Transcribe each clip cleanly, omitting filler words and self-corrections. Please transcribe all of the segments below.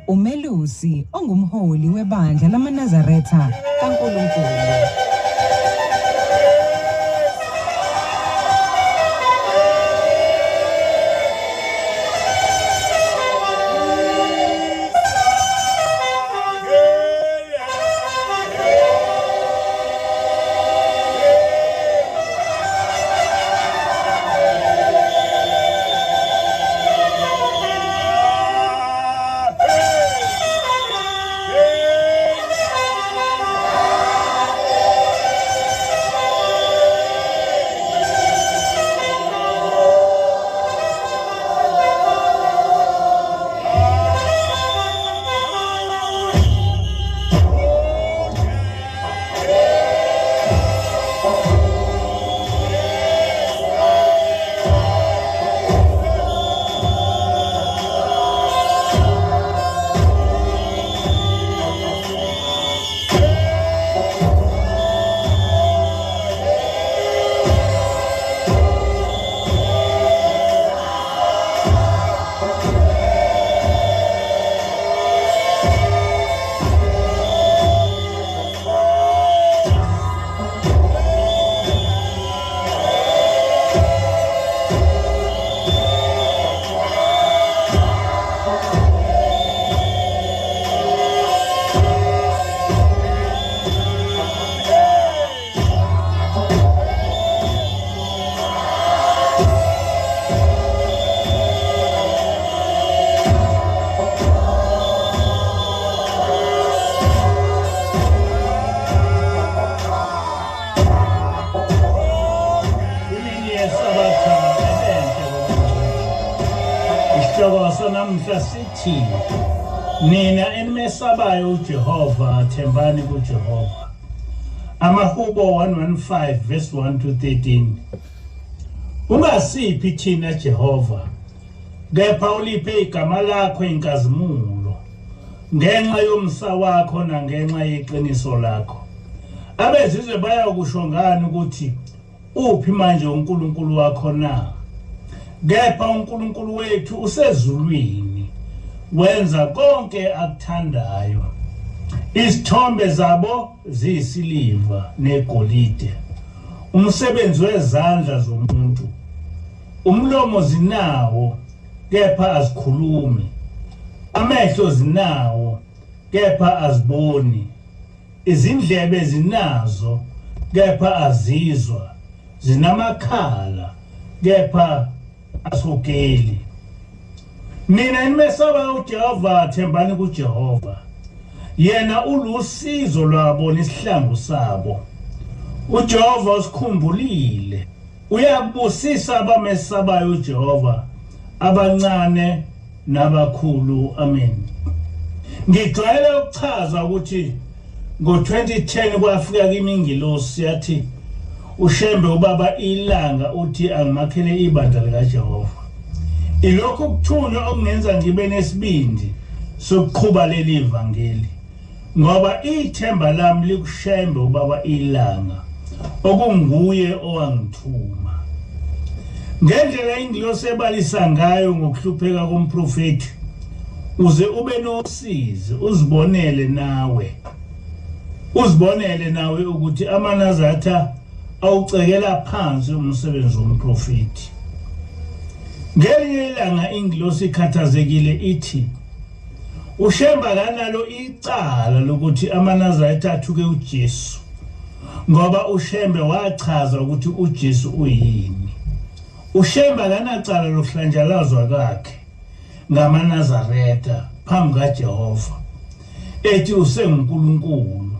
Umelusi ongumholi webandla lamaNazaretha kaNkulunkulu. Namhla sithi nina enimesabayo uJehova, thembani kuJehova. Amahubo 115 verse 1 to 13. Ungasiphi thina Jehova, kepha uliphe igama lakho inkazimulo, ngenxa yomsa wakho nangenxa yeqiniso lakho. Abezizwe bayakusho ngani ukuthi uphi manje uNkulunkulu wakho na? Kepha uNkulunkulu wethu usezulwini, wenza konke akuthandayo. Isithombe zabo ziyisiliva negolide, umsebenzi wezandla zomuntu. Umlomo zinawo, kepha azikhulumi; amehlo zinawo, kepha aziboni; izindlebe zinazo, kepha azizwa; zinamakhala, kepha asukeli. Nina enimesaba uJehova, thembani kuJehova. Yena ulusizo lwabo nesihlangu sabo. uJehova usikhumbulile, uyakubusisa abamesabayo uJehova, abancane nabakhulu. Amen. Ngijwayele ukuchaza ukuthi ngo-2010 kwafika kimi ingilosi yathi uShembe ubaba ilanga uthi angimakhele ibandla likaJehova. Ilokhu kuthunywa okungenza ngibe nesibindi sokuqhuba leli ivangeli, ngoba ithemba lami likuShembe ubaba ilanga, okunguye owangithuma. Ngendlela ingilosi ebalisa ngayo ngokuhlupheka komprofethi, uze ube nosizi, uzibonele nawe ukuthi amaNazaretha awucekela phansi umsebenzi womprofethi. Ngelinye ilanga ingilosi ikhathazekile ithi uShembe akanalo icala lokuthi amaNazaretha athuke uJesu, ngoba uShembe wachaza ukuthi uJesu uyini. uShembe akanacala lokuhlanjalazwa kwakhe ngamaNazaretha phambi kaJehova, ethi usenguNkulunkulu,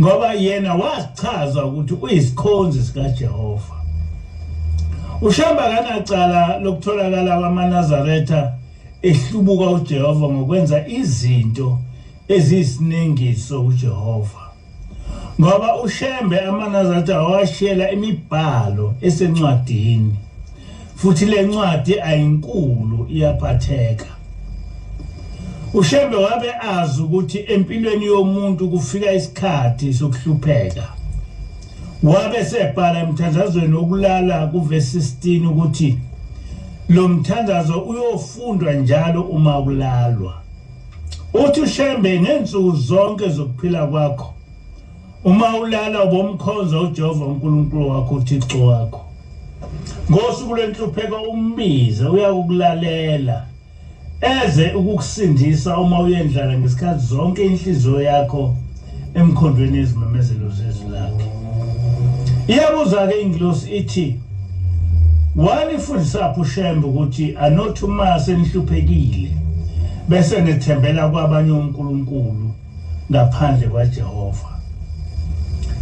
ngoba yena wachaza ukuthi uyisikhonzi sikaJehova. uShembe akanacala lokutholakala kwamaNazaretha ehlubuka uJehova ngokwenza izinto eziyisinengiso kuJehova, ngoba uShembe amaNazaretha wawashiyela imibhalo esencwadini, futhi le ncwadi ayinkulu, iyaphatheka. uShembe wabe azi ukuthi empilweni yomuntu kufika isikhathi sokuhlupheka. Wabe sebhala emthandazweni wokulala kuverse 16 ukuthi lo mthandazo uyofundwa njalo uma kulalwa. Uthi uShembe ngensuku zonke zokuphila kwakho uma ulala ubomkhonza uJehova uNkulunkulu wakho uThixo wakho. Ngosuku lwenhlupheko umbize uyakukulalela eze ukukusindisa uma uyendlala ngesikhathi zonke inhliziyo yakho emkhondweni yezimemezelo zezwi lakhe. Iyabuza-ke ingilosi ithi wanifundisaphi uShembe ukuthi anothi uma senihluphekile bese nethembela kwabanye onkulunkulu ngaphandle kwaJehova.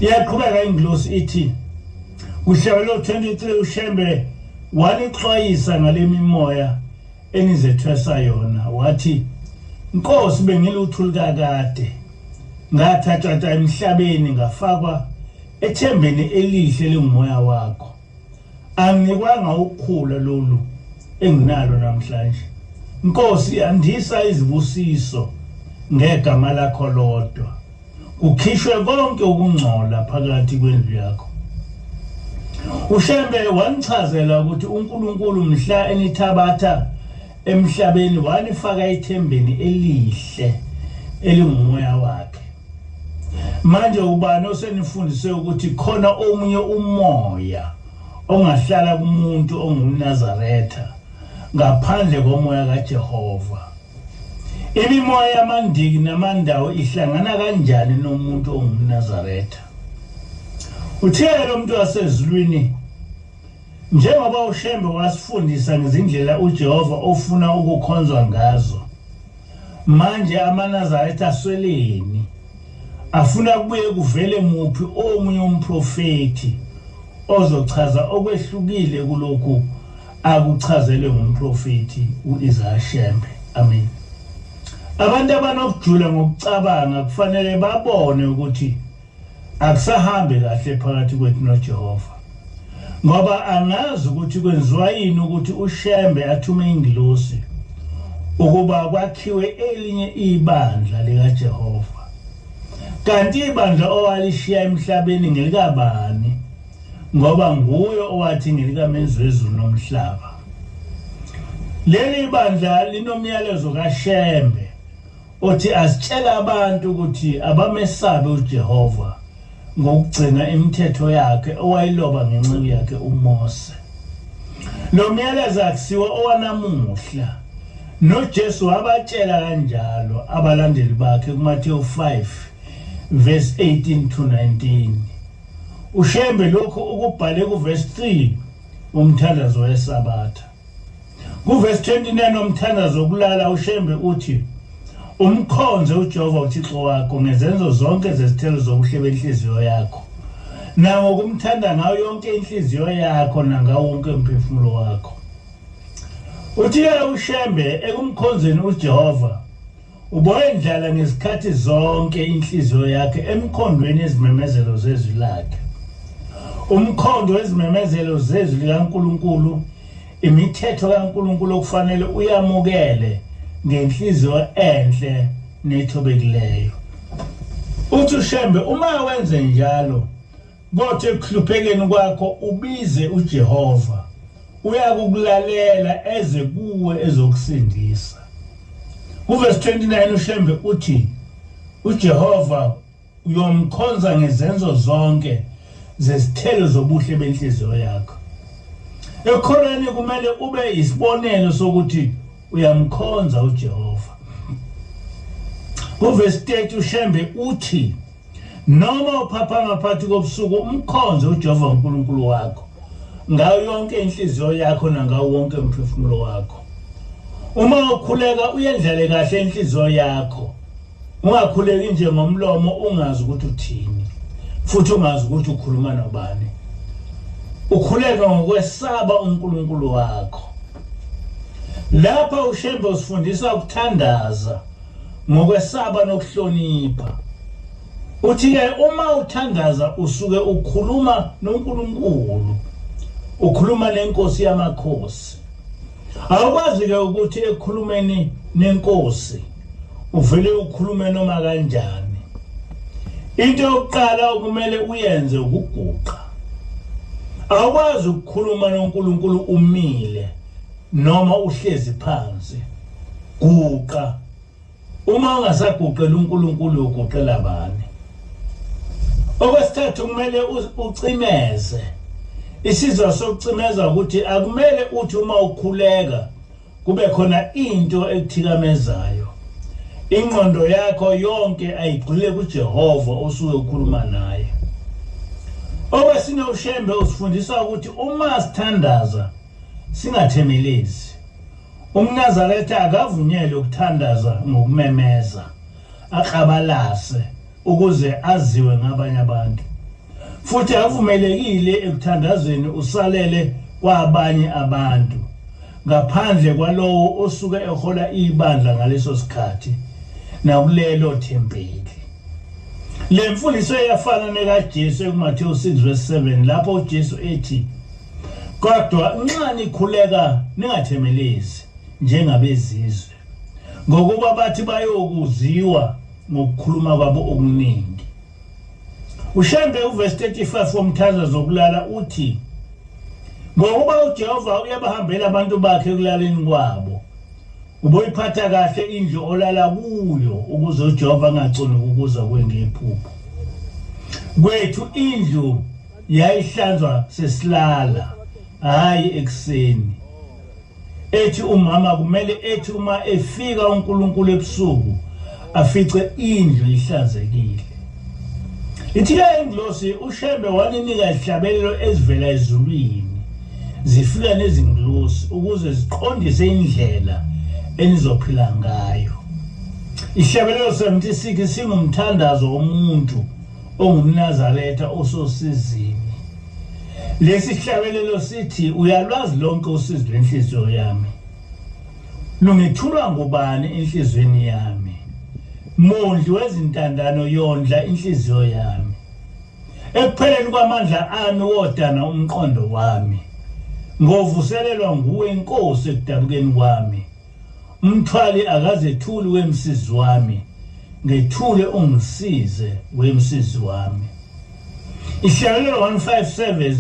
Iyaqhubeka ingilosi ithi kuhlabelo 23 uShembe wanixwayisa ngale mimoya enizethwesa yona wathi Nkosi bengiluthuli kakade ngathathatha emhlabeni ngafakwa ethembeni elihle lingumoya wakho angikwanga ukukhula lolu enginalo namhlanje Nkosi andisa izibusiso ngegama lakho lodwa kukhishwe konke ukungcola phakathi kwendlu yakho. UShembe wanichazela ukuthi uNkulunkulu mhla enithabatha emhlabeni wanifaka ethembeni elihle elingumoya wakhe. Manje ubani osenifundise ukuthi khona omunye umoya ongahlala kumuntu ongumNazaretha ngaphandle komoya kaJehova? Imimoya yamandiki namandawo ihlangana kanjani nomuntu ongumNazaretha? Uthe lo muntu wasezulwini njengoba uShembe wasifundisa ngezindlela uJehova ofuna ukukhonzwa ngazo, manje amaNazaretha asweleni? Afuna kubuye kuvele muphi omunye umprofethi ozochaza okwehlukile kulokhu akuchazelwe ngumprofethi u-Isaya Shembe. Amen. Abantu abanokujula ngokucabanga kufanele babone ukuthi akusahambi kahle phakathi kwethu noJehova. Ngoba angazi ukuthi kwenziwa yini ukuthi uShembe athume ingilosi ukuba kwakhiwe elinye ibandla likaJehova. Kanti ibandla owalishiya emhlabeni ngelikabani? Ngoba nguye owathi ngelikamenzi wezulu nomhlaba. Leli bandla linomyalezo kaShembe othi asitshela abantu ukuthi abamesabe uJehova ngokugcina imithetho yakhe owayiloba ngenceku yakhe uMose. Lo myalezo akusiwo owanamuhla. NoJesu wabatshela kanjalo abalandeli bakhe kuMathewu 5 verse 18 to 19. UShembe lokhu ukubhale kuvesi 3 womthandazo weSabatha. Kuvesi 29 womthandazo wokulala uShembe uthi umkhonze uJehova uThixo wakho ngezenzo zonke zezithelo zobuhle benhliziyo yakho nangokumthanda ngayo yonke inhliziyo yakho nangawo wonke umphefumulo wakho. Uthi-ke uShembe ekumkhonzeni uJehova Uboyendlala ngezikhathi zonke inhliziyo yakhe emkhondweni yezimemezelo zezwi lakhe. Umkhondo wezimemezelo zezwi likaNkulunkulu, imithetho kaNkulunkulu okufanele uyamukele ngenhliziyo enhle nethobekileyo. Uthi uShembe uma wenze njalo Kodwa ekuhluphekeni kwakho ubize uJehova, uyakukulalela eze kuwe ezokusindisa. Kuvesi 29 uShembe uthi uJehova uyomkhonza ngezenzo zonke zezithelo zobuhle benhliziyo yakho. Ekholweni kumele ube isibonelo sokuthi uyamkhonza uJehova. Kuvesi 30 uShembe uthi Noma uphaphama phakathi kobusuku umkhonze uJehova uNkulunkulu wakho ngayo yonke inhliziyo yakho nangawo wonke umphefumulo wakho. Uma ukhuleka uyendlale kahle inhliziyo yakho. Ungakhuleki nje ngomlomo ungazi ukuthi uthini futhi ungazi ukuthi ukhuluma nobani. Ukhuleke ngokwesaba uNkulunkulu wakho. Lapha uShembe usifundisa ukuthandaza ngokwesaba nokuhlonipha. Uthi-ke uma uthandaza usuke ukhuluma noNkulunkulu, ukhuluma nenkosi yamakhosi. Awukwazi-ke ukuthi ekukhulumeni nenkosi uvele ukhulume noma kanjani. Into yokuqala okumele uyenze ukuguqa. Awukwazi ukukhuluma noNkulunkulu umile noma uhlezi phansi. Guqa. Uma ungasaguqela uNkulunkulu uguqela bani? Okwesithathu, kumele ucimeze. Isizwa sokucimeza ukuthi akumele uthi uma ukhuleka kube khona into ekuthikamezayo. Ingqondo yakho yonke ayigxile kuJehova osuke ukhuluma naye. Okwesine, uShembe usifundisa ukuthi uma sithandaza singathemelezi. UmNazaretha akavunyelwe ukuthandaza ngokumemeza, aklabalase ukuze aziwe ngabanye abantu. Futhi akuvumelekile ekuthandazeni usalele kwabanye abantu ngaphandle kwalowo osuke ehola ibandla ngaleso sikhathi nakulelo thempeli. Le mfundiso iyafana nekaJesu ekuMathewu 6 verse 7 lapho uJesu ethi, kodwa nxa nikhuleka ningathemelezi njengabezizwe, ngokuba bathi bayokuziwa ngokukhuluma kwabo okuningi. UShembe uvesi 35 womthandazo wokulala uthi, ngokuba uJehova uyabahambela abantu bakhe ekulaleni kwabo, uboyiphatha kahle indlu olala kuyo ukuze uJehova angacuni ukuza kuwe ngephupho. Kwethu indlu yayihlanzwa sesilala, hhayi ekuseni. Ethi umama kumele ethi uma efika uNkulunkulu ebusuku afice indlu ihlanzekile. Ithi-ke ingilosi, uShembe waninika izihlabelelo ezivela ezulwini, zifika nezingilosi ukuze ziqondise indlela enizophila ngayo. Isihlabelelo 76 singumthandazo womuntu ongumNazaretha ososizini. Lesi sihlabelelo sithi, uyalwazi lonke usizi lwenhliziyo yami. Lungethulwa ngubani enhliziyweni yami? Mondli wezintandano yondla inhliziyo yami. Ekupheleni kwamandla ami wodana umqondo wami. Ngovuselelwa nguwe Nkosi ekudabukeni kwami. Umthwali akazethuli wemsizi wami. Ngethule ungisize wemsizi wami. Ihlabelelo 157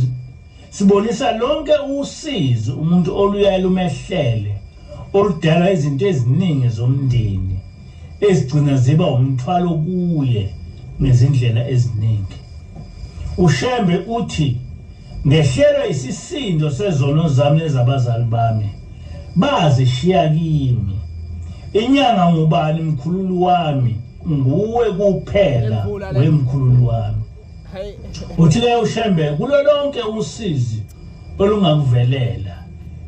sibonisa lonke usizi umuntu oluyaye lumehlele oludala izinto eziningi zomndeni ezigcina ziba umthwalo kuye ngezindlela eziningi. UShembe uthi, ngehlelwa isisindo sezono zami nezabazali bami, bazishiya kimi. Inyanga ngubani mkhululi wami, nguwe kuphela wemkhululi wami. Uthi-ke uShembe, kulo lonke usizi olungakuvelela,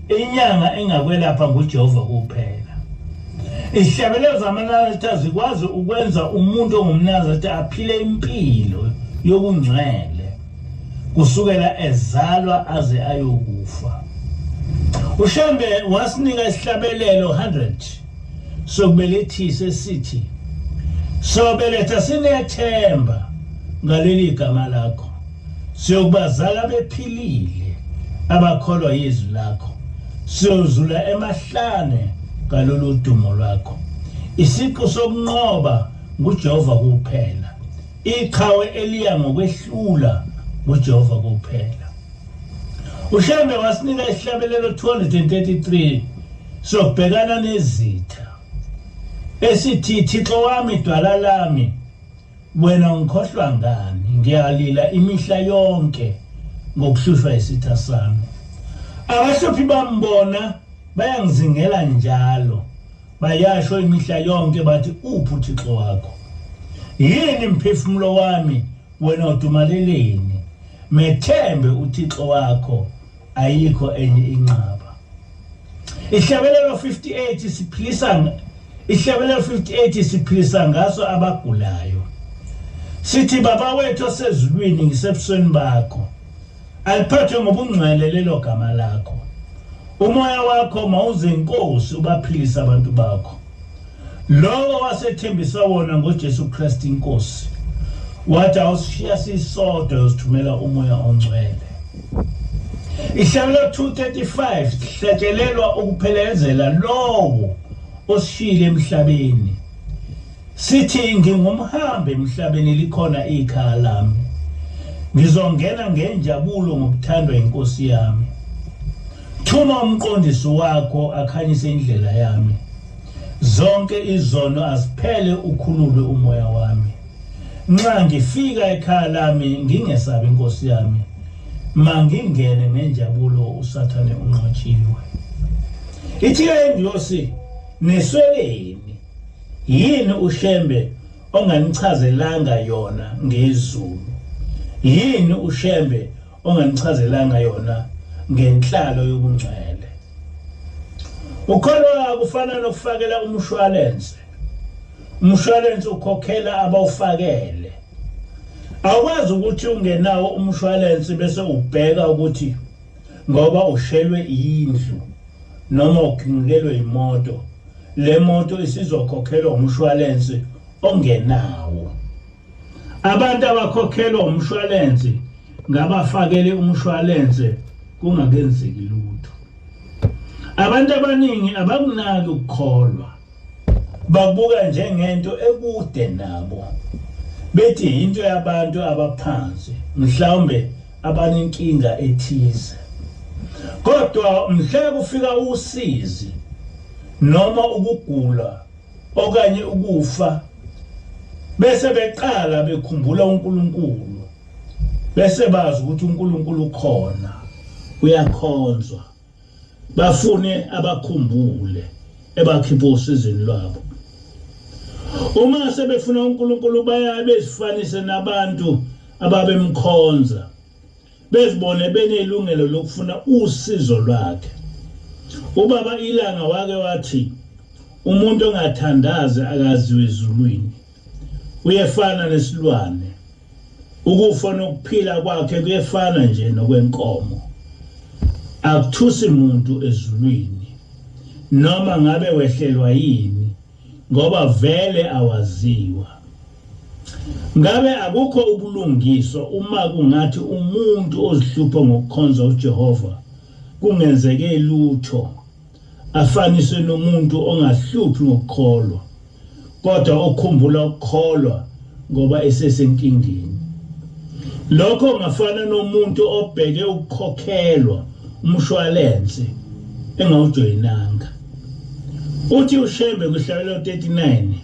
inyanga engakwelapha nguJehova kuphela. Izihlabelelo zamaNazaretha zikwazi ukwenza umuntu ongumNazaretha aphile impilo yobungcwele kusukela ezalwa aze ayokufa. UShembe wasinika isihlabelelo 100 sokubelethisa esithi, sobeletha sinethemba ngaleli gama lakho, siyokubazala bephilile abakholwa yizwi lakho, siyozula emahlane ngalolu dumo lwakho. Isiqu sokunqoba nguJehova kuphela, iqhawe eliya ngokwehlula nguJehova kuphela. UShembe wasinika isihlabelelo 233 sokubhekana nezitha esithi, Thixo wami, dwala lami, wena ungikhohlwa ngani? Ngiyalila imihla yonke ngokuhlushwa isitha sami. Abahluphi bambona bayangizingela njalo, bayasho imihla yonke bathi, uphi uThixo wakho? Yini mphefumulo wami, wena udumaleleni? Methembe uThixo wakho, ayikho enye inqaba. Ihlabelelo 58 siphilisa Ihlabelelo 58 siphilisa ngaso abagulayo. Sithi, Baba wethu osezulwini, ngisebusweni bakho. Aliphathwe ngobungcwele lelo gama lakho. Umoya wakho mawuze Nkosi ubaphilise abantu bakho. Lowo wasethembisa wona ngoJesu Kristu iNkosi. Wathi awusishiya sisodwa uyosithumela umoya ongcwele. Ihlabelelo 235 sihlatshelelwa ukuphelezela lowo osishiyile emhlabeni. Sithi, ngingumhambi emhlabeni, likhona ikhaya lami. Ngizongena ngenjabulo ngokuthandwa inkosi yami. Thuma umqondisi wakho akhanyise indlela yami. Zonke izono aziphele ukhululwe umoya wami. Nxa ngifika ekhaya lami ngingesabi inkosi yami. Mangingene ngenjabulo uSathane unqotshiwe. Ithi-ke ingilosi nisweleni yini uShembe onganichazelanga yona ngezulu? Yini uShembe onganichazelanga yona ngenhlalo yobungcwele? Ukholwa kufana nokufakela umshwalense. Umshwalense ukhokhela abawufakele. Awukwazi ukuthi ungenawo umshwalense bese ubheka ukuthi ngoba ushelwe indlu noma uginqikelwe imoto, le moto isizokhokhelwa umshwalense ongenawo. Abantu abakhokhelwa umshwalense ngabafakele umshwalense kungakenzeki lutho. Abantu abaningi abakunaki ukukholwa, bakubuka njengento ekude nabo, bethi yinto yabantu abaphansi, mhlawumbe abanenkinga ethize. Kodwa mhla kufika usizi noma ukugula okanye ukufa, bese beqala bekhumbula uNkulunkulu, bese bazi ukuthi uNkulunkulu ukhona, uyakhonzwa, bafune abakhumbule ebakhipha osizini lwabo. Uma sebefuna uNkulunkulu baya bezifanise nabantu ababemkhonza, bezibone benelungelo lokufuna usizo lwakhe. Ubaba iLanga wake wathi umuntu ongathandazi akaziwe ezulwini, uyefana nesilwane. Ukufa nokuphila kwakhe kuyefana nje nokwenkomo. Akuthusi muntu ezulwini noma ngabe wehlelwa yini, ngoba vele awaziwa. Ngabe akukho ubulungiswa uma kungathi umuntu ozihlupha ngokukhonza uJehova kungenzeke lutho, afaniswe nomuntu ongahluphi ngokukholwa, kodwa okhumbula ukukholwa ngoba esesenkingeni. Lokho ngafana nomuntu obheke ukukhokhelwa umshwalense engawujoyinanga. Uthi uShembe kuhlabelo 39,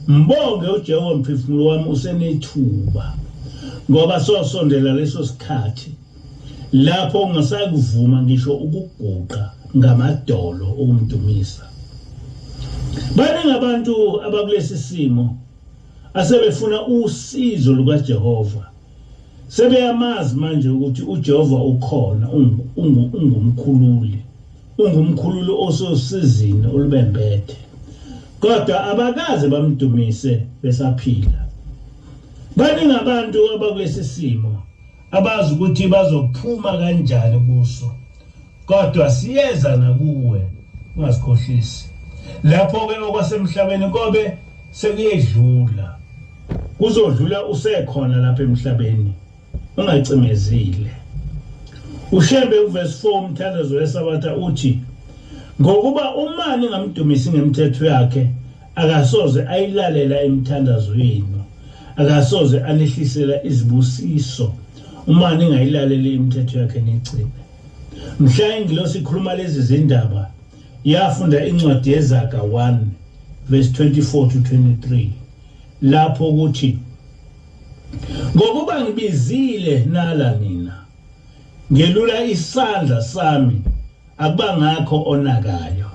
mbonge uJehova mphefumulo wami usenethuba, ngoba sosondela leso sikhathi lapho ungasakuvuma ngisho ukuguqa ngamadolo ukumdumisa. Baningi abantu abakulesi simo asebefuna usizo lukaJehova. Sebeyamazi manje ukuthi uJehova ukhona, ungumkhululi, ungumkhululi ososizini olubembethe, kodwa abakaze bamdumise besaphila. Baningi abantu abakulesi simo abazi ukuthi bazophuma kanjani kuso, kodwa siyeza nakuwe, ungazikhohlisi. Lapho-ke okwasemhlabeni kobe sekuyedlula, kuzodlula usekhona lapha emhlabeni, ungacimezile. uShembe uverse 4 umthandazo weSabatha uthi, ngokuba uma ningamdumisi ngemithetho yakhe, akasoze ayilalela imithandazo yenu, akasoze anehlisela izibusiso uma ningayilaleli imithetho yakhe nigcine. Mhla ingilosi ikhuluma lezi zindaba, yafunda incwadi yeZaga 1 verse 24 to 23, lapho ukuthi, ngokuba ngibizile nala nina, ngelula isandla sami, akubangakho onakayo,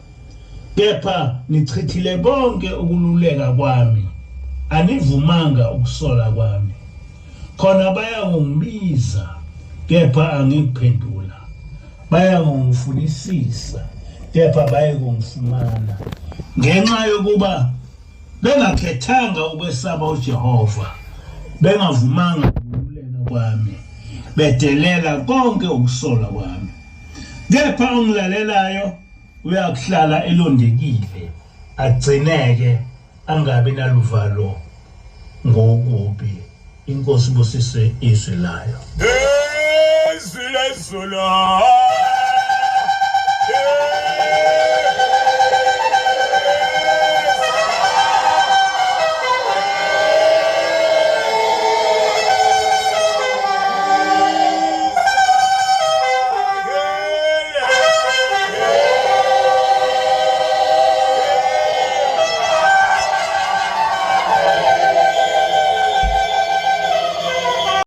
kepha nichithile konke ukululeka kwami, anivumanga ukusola kwami. Khona bayangibiza, kepha angikuphendula, bayangifunisisa, kepha bayekungifumana, ngenxa yokuba bengakhethanga ukwesaba uJehova, bengavumanga ukululeka kwami, bedelela konke ukusola kwami. Kepha ongilalelayo uyakuhlala elondekile, agcineke, angabi naluvalo ngokubi. Inkosi ibusise izwi layo. Izwi lezulu.